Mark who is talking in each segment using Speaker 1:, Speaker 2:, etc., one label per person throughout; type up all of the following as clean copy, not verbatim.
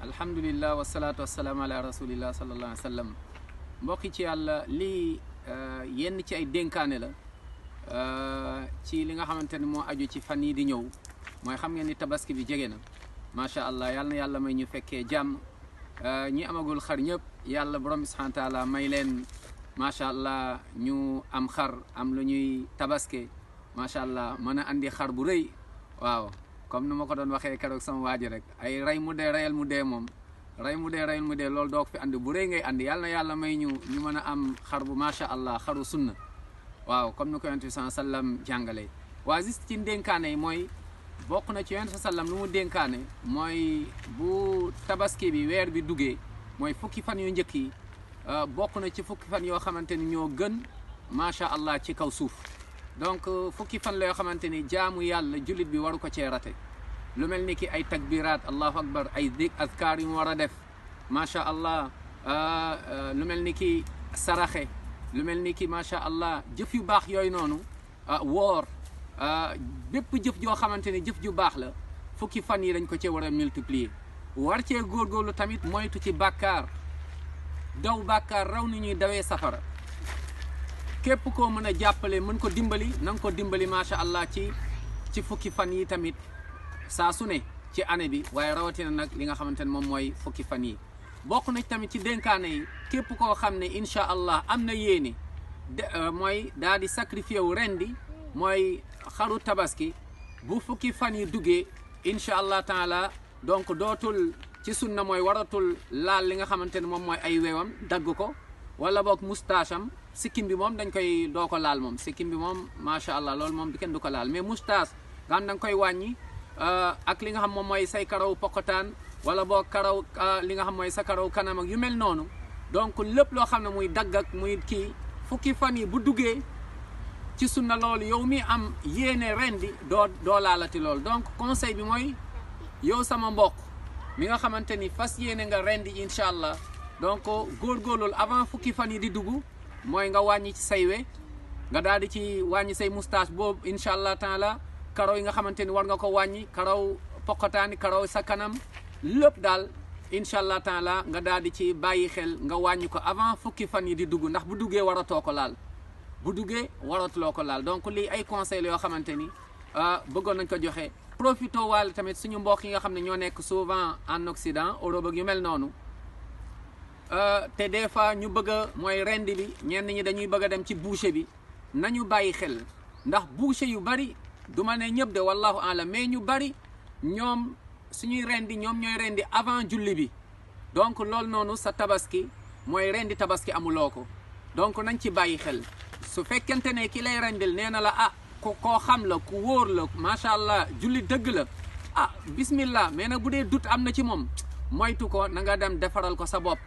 Speaker 1: alhamdulillah wasalaatu wasalaamu ala rasulillah sallallahu alayhi wa sallam mbokki ci yàlla lii yenn ci ay dénkaane la ci li nga xamante ne moo aju ci fan yi di ñëw mooy xam ngeen ni tabaski bi jege na macha allah yàlla na yàlla may ñu fekkee jàmm ñi amagul xar ñëpp yàlla borom bi subhanahu wa taala may leen macha allah ñu am xar am lu ñuy tabaske macha allah mën a andi xar bu rëy waaw comme ni ma ko doon waxee keroog sama waaji rek ay rey mu dee reyal mu dee moom rey mu dee reyal mu dee loolu doo ko fi andi bu rëy ngay andi yàlla na yàlla may ñu mën a am xar bu macha allah xaru sunna waaw comme ni ko yonent bi sallam jàngale waa juste ci dénkaane yi mooy bokk na ci yonent sallam lu mu dénkaane mooy bu tabaski bi weer bi duggee mooy fukki fan yu njëkk yi bokk na ci fukki fan yoo xamante ni ñoo gën macha allah ci kaw suuf donc fukki fan la yoo xamante ni jaamu yàlla jullit bi waru ko cee rate lu mel ni ki ay takbiraat allahu akbar ay dik azkaar yu mu war a def macha allah lu mel ni ki saraxe lu mel ni ki macha allah jëf yu baax yooyu noonu woor bépp jëf joo xamante ni jëf ju baax la fukki fan yi dañ ko cee war a multiplier war cee góorgóorlu tamit moytu ci bàkkaar daw bàkkaar raw ni ñuy dawee safara képp koo mën a jàppale mën ko dimbali na nga ko dimbali macha allah ci fukki fan yi tamit saa su ne ci année bi waaye rawatina nag li nga xamante ne moom mooy fukki fan yi bokk na tamit ci dénkaane yi képp koo xam ne incha allah am na yéene mooy daal di sacrifié wu rendi mooy xaru tabaski bu fukki fan yi duggee incha allah taala donc dootul ci sunna mooy waratul laal li nga xamante ne moom mooy ay weewam dagg ko wala boog moustache am sikkim bi moom dañ koy doo ko laal moom sikkim bi moom macha allah loolu moom kenn du ko laal mais moustache nga xam da nga koy wàññi ak li nga xam moom mooy say karaw pokotaan wala boog karaw li nga xam mooy sa karaw kanam ak yu mel noonu donc lépp loo xam ne muy dagg ak muy kii fukki fan yi bu duggee ci sunna loolu yow mi am yéene rendi doo laalati loolu donc conseil bi mooy yow sama mbokk mi nga xamante ni fas yéene nga rendi incha allah donc góorgóorlul avant fukki fan yi di dugg mooy nga wàññi ci say we nga daal di ci wàññi say moustache boobu incha allah taala karaw yi nga xamante ni war nga ko wàññi karaw poqotaani karaw sa kanam lépp daal incha allah taala nga daal di ci bàyyi xel nga wàññi ko avant fukki fan yi di dugg ndax bu duggee waratoo ko laal bu duggee waratuloo ko laal donc lii ay conseils yoo xamante ni bëggoon nañ ko joxe profito waale tamit suñu mbokk yi nga xam ne ñoo nekk souvent en Occident Europe ak yu mel noonu te des fois ñu bëgg a mooy rendi bi ñenn ñi dañuy bëgg a dem ci boucher bi nañu bàyyi xel ndax boucher yu bari du ma ne ñëpp de wallahu alam mais ñu bari ñoom suñuy rendi ñoom ñooy rendi avant julli bi donc loolu noonu sa tabaski mooy rendi tabaski amuloo ko donc nañ ci bàyyi xel su fekkente ne ki lay rendil nee na la koo xam la ku wóor la macha allah julli dëgg la bismillah mais nag bu dee dut am na ci moom moytu ko na nga dem defaral ko sa bopp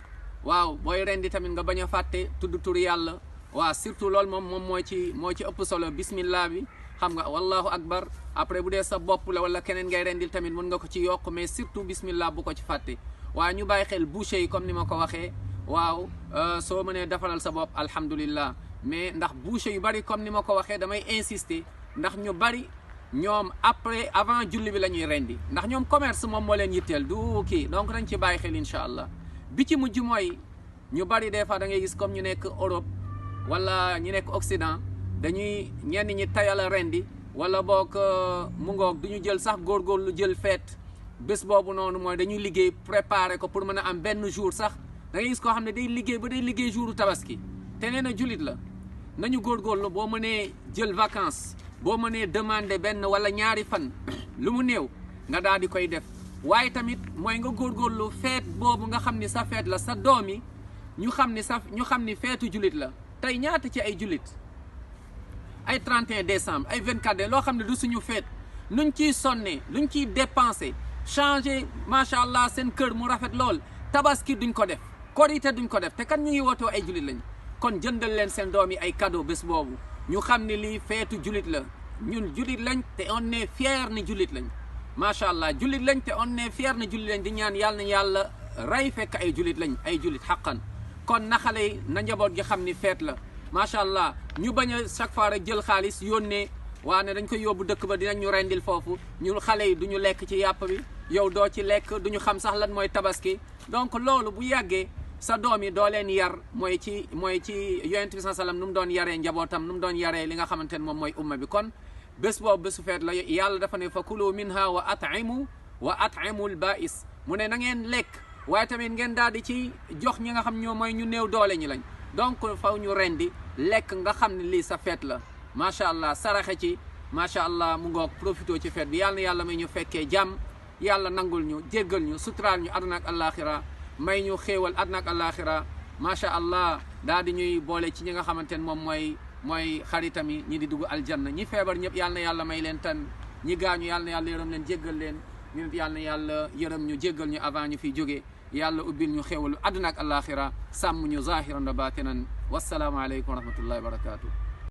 Speaker 1: waaw booy rendi tamit nga bañ a fàtte tudd tur yàlla waaw surtout loolu moom moo ci ëpp solo bismillah bi xam nga wallahu akbar après bu dee sa bopp la wala keneen ngay rendil tamit mën nga ko ci yokk mais surtout bismillah bu ko ci fàtte waaw ñu bàyyi xel boucher yi comme ni ma ko waxee waaw soo mënee defaral sa bopp alhamdulillah mais ndax boucher yu bari comme ni ma ko waxee damay insister ndax ñu bari ñoom avant julli bi la ñuy rendi ndax ñoom commerce moom moo leen yitteel du kii donc dañ ci bàyyi xel incha allah bi ci mujj mooy ñu bari des fois da ngay gis comme ñu nekk Europe wala ñu nekk Occident dañuy ñenn ñi tayal a rendi wala boog mu ngoog du ñu jël sax góorgóorlu jël fête bés boobu noonu mooy dañuy liggéey préparer ko pour mën a am benn jour sax da ngay gis koo xam ne day liggéey jouru tabaski te nee na jullit la nañu góorgóorlu boo mënee jël vacances boo mënee demander benn wala ñaari fan lu mu néew nga daal di koy def waaye tamit mooy nga góorgóorlu feet boobu nga xam ni sa feet la sa doom yi ñu xam ni feetu jullit la tey ñaata ci ay jullit ay 31 décembre ay 24 loo xam ne du suñu feet nuñ ciy sonne luñ ciy dépensé changé macha allah seen kër mu rafet lool tabaski duñ ko def korite duñ ko def te kan ñu ngi wootoo ay jullit lañ kon jëndal leen seen doom yi ay cadeau bés boobu ñu xam ne lii feetu jullit la ñun jullit lañ te on est fier ni jullit lañ macha allah jullit lañ te on est fier ni jullit lañ di ñaan yàlla na yàlla rey fekk ay jullit lañ ay jullit xaqan kon na xale yi na njaboot gi xam ni feet la macha allah ñu bañ a chaque fois rek jël xaalis yónnee waa ne dañ koy yóbbu dëkk ba dinañ ñu rendil foofu ñu xale yi du ñu lekk ci yàpp bi yow doo ci lekk du ñu xam sax lan mooy tabaski donc loolu bu yàggee sa doom yi doo leen yar mooy ci yonent bi sallam nu mu doon yaree njabootam nu mu doon yaree li nga xamante ne moom mooy umma bi kon bés boobu bésu feet la yàlla dafa ne fa kulu minha wa atimul ba'is mu ne na ngeen lekk waaye tamit ngeen daal di ci jox ñi nga xam ñoo mooy ñu néew doole ñi lañ donc faw ñu rendi lekk nga xam ne lii sa feet la macha allah saraxe ci macha allah mu ngoog profité ci feet bi yàlla na yàlla may ñu fekkee jàmm yàlla nangul ñu jéggal ñu suturaal ñu àdduna ak àllaaxira may ñu xéewal àdduna ak àllaaxira macha allah daal di ñuy boole ci ñi nga xamante ne moom mooy xaritam yi ñi di dugg aljanna ñi feebar ñëpp yàlla na yàlla may leen tan ñi gaañu yàlla na yàlla yërëm leen jéggal leen ñu yàlla na yàlla yërëm ñu jéggal ñu avant ñu fiy jógee yàlla ubbil ñu xéewalu àdduna ak àllaaxira sàmm ñu zahiran wa batinan wassalaamu aleykum wa rahmatullahi wa barakatuh